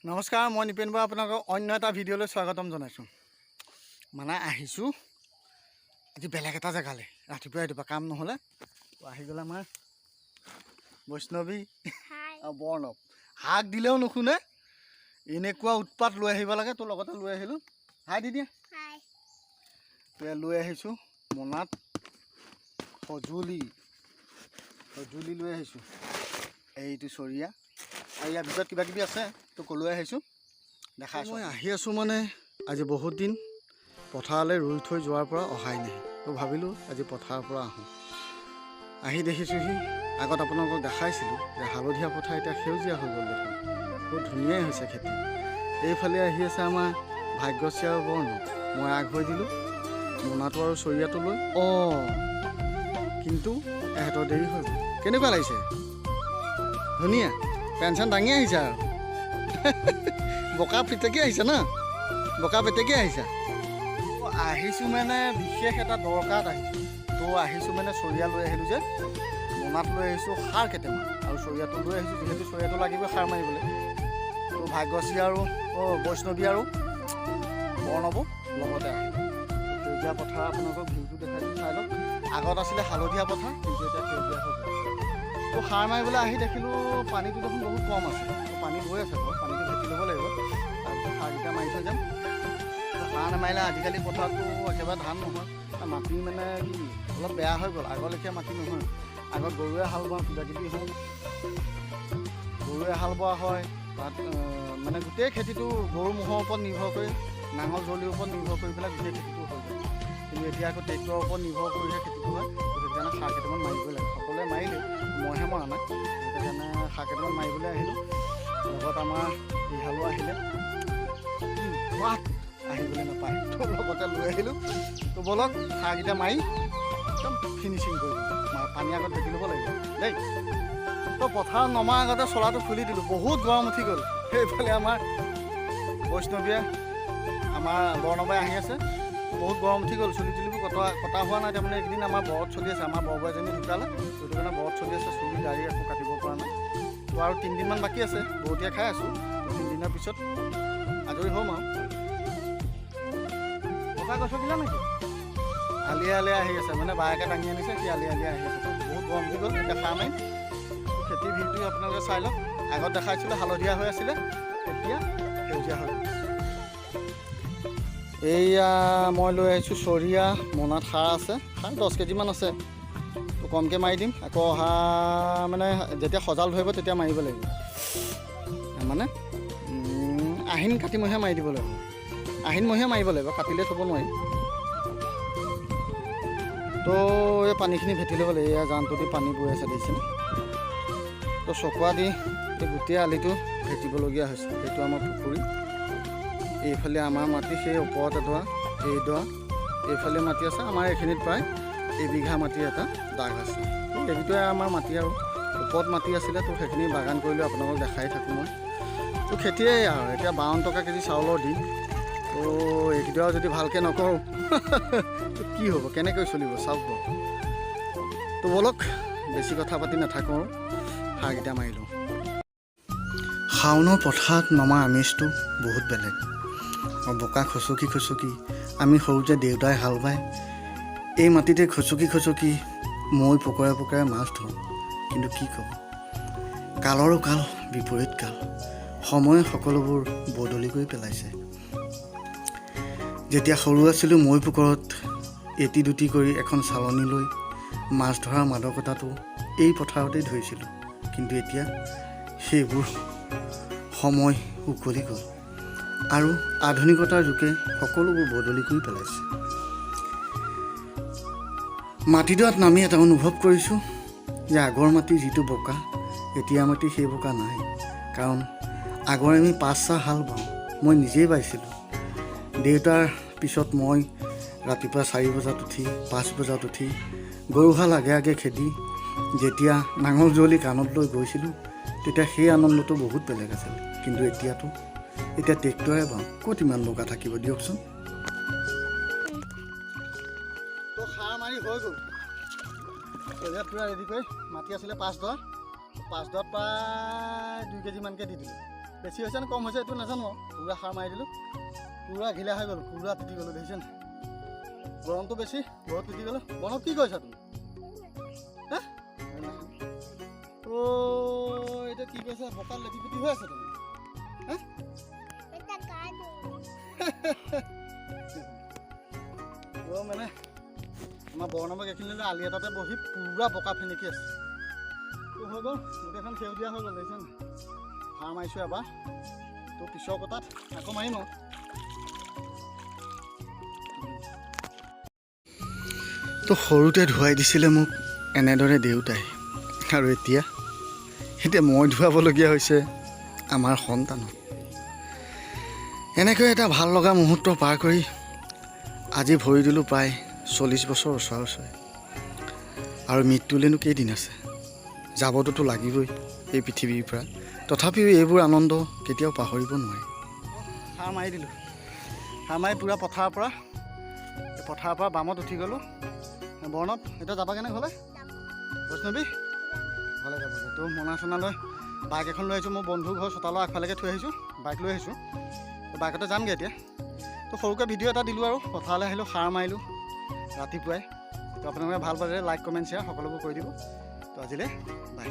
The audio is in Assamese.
নমস্কাৰ, মই নিপেন বৰা, আপোনালোকক অন্য এটা ভিডিঅ'লৈ স্বাগতম জনাইছোঁ। মানে আহিছোঁ আজি বেলেগ এটা জেগালৈ। ৰাতিপুৱা ৰাতিপুৱা কাম নহ'লে তো আহি গ'ল আমাৰ বৈষ্ণৱী হাই। আৰু বৰ্ণৱ। হাক দিলেও নুশুনে, এনেকুৱা উৎপাত। লৈ আহিব লাগে তোৰ লগতে লৈ আহিলোঁ। হাই দি দিয়া। হাই। তো ইয়াত লৈ আহিছোঁ মোনাত সঁজুলি, সঁজুলি লৈ আহিছোঁ। এইটো চৰিয়া আৰু ইয়াৰ ভিতৰত কিবা কিবি আছে, তো লৈ আহিছোঁ, দেখাই। মই আহি আছোঁ, মানে আজি বহুত দিন পথাৰলৈ ৰুই থৈ যোৱাৰ পৰা অহাই নাই। তো ভাবিলোঁ আজি পথাৰৰ পৰা আহোঁ। আহি দেখিছোঁহি, আগত আপোনালোকক দেখাইছিলোঁ যে হালধীয়া পথাৰ এতিয়া সেউজীয়া হৈ গ'ল দেখোন, বহুত ধুনীয়াই হৈছে খেতি। এইফালে আহি আছে আমাৰ ভাগ্যশ্ৰী আৰু বৰ্ণ। মই আগ হৈ দিলোঁ মোনাটো আৰু চৰিয়াটো লৈ। অঁ, কিন্তু এহেঁতৰ দেৰি হৈ গ'ল। কেনেকুৱা লাগিছে? ধুনীয়া। পেঞ্চন দাঙি আহিছে আৰু বোকা পিটেকি আহিছে ন, বোকা পেটেকি আহিছা। আহিছোঁ মানে বিশেষ এটা দৰকাৰত আহিছোঁ। তো আহিছোঁ মানে চৰিয়া লৈ আহিলোঁ যে, মোনাত লৈ আহিছোঁ সাৰ কেইটামান আৰু চৰিয়াটো লৈ আহিছোঁ, যিহেতু চৰিয়াটো লাগিব সাৰ মাৰিবলৈ। তো ভাগ্যশ্ৰী আৰু অঁ বৈষ্ণৱী আৰু বৰ্ণৱো লগতে আহিলে। সেউজীয়া পথাৰ আপোনালোকক ভিউটো দেখাইছোঁ, চাই লওক। আগত আছিলে হালধীয়া পথাৰ, কিন্তু এতিয়া সেউজীয়া হৈ গ'ল। তো সাৰ মাৰিবলৈ আহি দেখিলোঁ পানীটো দেখোন বহুত কম আছে। তো পানী গৈ আছে বাৰু, পানীটো ভেটি ল'ব লাগিব, তাৰপিছত সাৰকেইটা মাৰি থৈ যাম। তো সাৰ নামাৰিলে আজিকালি পথাৰতো একেবাৰে ধান নহয়। মাটি মানে কি অলপ বেয়া হৈ গ'ল, আগৰ লেখীয়া মাটি নহয়। আগত গৰুৱে হাল বাওঁ, কিবা কিবি হওঁ, গৰুৱে হাল বোৱা হয় তাত। মানে গোটেই খেতিটো গৰু ম'হৰ ওপৰত নিৰ্ভৰ কৰি, নাঙল যুঁৱলিৰ ওপৰত নিৰ্ভৰ কৰি পেলাই গোটেই খেতিটো হৈ যায়। কিন্তু এতিয়া আকৌ ট্ৰেক্টৰৰ ওপৰত নিৰ্ভৰ কৰিহে খেতিটো হয়। তো সেইকাৰণে সাৰ কেইটামান মাৰিবই লাগে। সকলোৱে মাৰিলেই, মইহে মৰা নাই। সেইকাৰণে সাৰ কেইটামান মাৰিবলৈ আহিলোঁ। লগত আমাৰ ৰিহালো আহিলে, উৎপাত, আহিবলৈ নাপায়, তো লগতে লৈ আহিলোঁ। তো ব'লক, সাৰকেইটা মাৰি একদম ফিনিচিং কৰি দিম। পানী আগত ভেটি ল'ব লাগিব দেই। তো পথাৰত নমাৰ আগতে চোলাটো খুলি দিলোঁ, বহুত গৰম উঠি গ'ল। সেইফালে আমাৰ বৈষ্ণৱীয়ে, আমাৰ বৰ্ণবাই আহি আছে। বহুত গৰম উঠি গ'ল, চুলি তুলিবোৰ কটা কটা হোৱা নাই। তাৰমানে এইকেইদিন আমাৰ বৰত চলি আছে, আমাৰ বৰ এজনী ঢুকালে, সেইটো কাৰণে বৰত চলি আছে, চুলি দাড়ি একো কাটিব পৰা নাই। তো আৰু 3 দিনমান বাকী আছে, বৰতীয়া খাই আছোঁ। 3 দিনৰ পিছত আজৰি হ'ম আৰু। বোকা গছকিলা নেকি? আলিয়ে আলিয়ে আহি আছে, মানে বায়েকে দাঙি আনিছে, সি আলিয়ে আলিয়ে আহি আছে। তো বহুত গৰম উঠি গ'ল, এতিয়া সাৰ মাৰিম। খেতিৰ ভিউটো আপোনালোকে চাই লওক। আগত দেখাইছিলোঁ হালধীয়া হৈ আছিলে, এতিয়া সেউজীয়া হৈ গ'ল। এইয়া মই লৈ আহিছোঁ চৰিয়া, মোনাত সাৰ আছে, সাৰ 10 কেজিমান আছে। তো কমকৈ মাৰি দিম, আকৌ অহা মানে যেতিয়া সজাল ধৰিব তেতিয়া মাৰিব লাগিব। মানে আহিন কাতিমহীয়া মাৰি দিব লাগিব, আহিনমহীয়া মাৰিব লাগিব, কাটিলে থ'ব নোৱাৰি। তো এই পানীখিনি ভেটি ল'ব লাগিব। এয়া জানটো দি পানী বৈ আছে, দেখিছেনে? তো চকুৱা দি এই গোটেই আলিটো ভেটিবলগীয়া হৈছে। সেইটো আমাৰ পুখুৰী, এইফালে আমাৰ মাটি, সেই ওপৰত এডৰা, এইডৰা, এইফালে মাটি আছে। আমাৰ এইখিনিত প্ৰায় এবিঘা মাটি এটা দাগ আছে। তো এইটোৱে আমাৰ মাটি আৰু ওপৰত মাটি আছিলে, তো সেইখিনি বাগান কৰিলোঁ, আপোনালোকক দেখাই থাকোঁ মই। তো খেতিয়েই আৰু এতিয়া 52 টকা কেজি চাউলৰ দিন। তো এইকেইডৰা যদি ভালকৈ নকৰোঁ তো কি হ'ব, কেনেকৈ চলিব চাওক বাৰু। তো ব'লক, বেছি কথা পাতি নাথাকোঁ আৰু সাৰকেইটা মাৰি লওঁ। শাওনৰ পথাৰত নমা আমেজটো বহুত বেলেগ। আৰু বোকা খচকি খচকি আমি সৰুতে দেউতাই হাল বায়, এই মাটিতে খচকি খচকি মৈ পকৰে পকৰে মাছ ধৰোঁ। কিন্তু কি ক'ব, কালৰো কাল বিপৰীত কাল, সময়ে সকলোবোৰ বদলি কৰি পেলাইছে। যেতিয়া সৰু আছিলোঁ, মৈ পুকৰত এটি দুটি কৰি এখন চালনী লৈ মাছ ধৰা মাদকতাটো এই পথাৰতেই ধৰিছিলোঁ। কিন্তু এতিয়া সেইবোৰ সময় উকলি গ'ল আৰু আধুনিকতাৰ যুগে সকলোবোৰ বদলি কৰি পেলাইছে। মাটিডৰাত নামি এটা অনুভৱ কৰিছোঁ যে আগৰ মাটি যিটো বোকা, এতিয়া মাটি সেই বোকা নাই। কাৰণ আগৰ আমি পাঁচ চাহ হাল বাওঁ, মই নিজেই বাইছিলোঁ। দেউতাৰ পিছত মই ৰাতিপুৱা 4 বজাত উঠি, 5 বজাত উঠি গৰুহাল আগে আগে খেদি যেতিয়া নাঙল যুঁৱলি কাণত লৈ গৈছিলোঁ, তেতিয়া সেই আনন্দটো বহুত বেলেগ আছিল। কিন্তু এতিয়াতো এতিয়া ট্ৰেক্টৰে বাওঁ, ক'ত ইমান বোকা থাকিব দিয়কচোন। তো সাৰ মাৰি হৈ গ'ল। চৰিয়াত পূৰা ৰেডি কৰি মাটি আছিলে 5 দহ, 5 দহত প্ৰায় 2 কেজিমানকৈ দি দিলোঁ। বেছি হৈছে নে কম হৈছে এইটো নাজানো আৰু। পূৰা সাৰ মাৰি দিলোঁ, পূৰা ঘিলা হৈ গ'লোঁ, পূৰা তিতি গ'লোঁ, দেখিছে নাই? গৰমটো বেছি, বহুত তিতি গ'লোঁ। বনত কি কৰিছা তুমি? হা, অ' এতিয়া কি কৈছা? বোকাত লেটি পেটি হৈ আছে তুমি? হা, অ' মানে আমাৰ বৰ্ণমক এইখিনিলৈ আলি এটাতে বহি পূৰা বোকা ফেনেকি আছে। তো হৈ গ'ল, গোটেইখন সেউজীয়া হৈ গ'ল, দেখিছে নাই? সাৰ মাৰিছোঁ এবাৰ, তো পিছৰ কটাত আকৌ মাৰিম আৰু। তো সৰুতে ধুৱাই দিছিলে মোক এনেদৰে দেউতাই, আৰু এতিয়া এতিয়া মই ধুৱাবলগীয়া হৈছে আমাৰ সন্তানক। এনেকৈ এটা ভাল লগা মুহূৰ্ত পাৰ কৰি আজি ভৰি দিলোঁ প্ৰায় 40 বছৰ ওচৰা ওচৰি। আৰু মৃত্যুলৈনো কেইদিন আছে, যাবটোতো লাগিবই এই পৃথিৱীৰ পৰা। তথাপিও এইবোৰ আনন্দ কেতিয়াও পাহৰিব নোৱাৰি। সাৰ মাৰি দিলোঁ, সাৰ মাৰি পূৰা পথাৰৰ পৰা বামত উঠি গ'লোঁ। বৰ্ণত এতিয়া যাবাগৈনে ঘৰলৈ? বৈষ্ণৱী ঘৰলৈ যাবগৈ। তো মোনা চোনা লৈ বাইক এখন লৈ আহিছোঁ, মোৰ বন্ধুৰ ঘৰ চোতালৰ আগফালেকে থৈ আহিছোঁ, বাইক লৈ আহিছোঁ, তো বাইকতে যামগৈ এতিয়া। তো সৰুকৈ ভিডিঅ' এটা দিলোঁ আৰু পথাৰলৈ আহিলোঁ, সাৰ মাৰিলোঁ ৰাতিপুৱাই। তো আপোনালোকে ভাল পালে লাইক, কমেণ্ট, শ্বেয়াৰ সকলোবোৰ কৰি দিব। তো আজিলৈ বাই।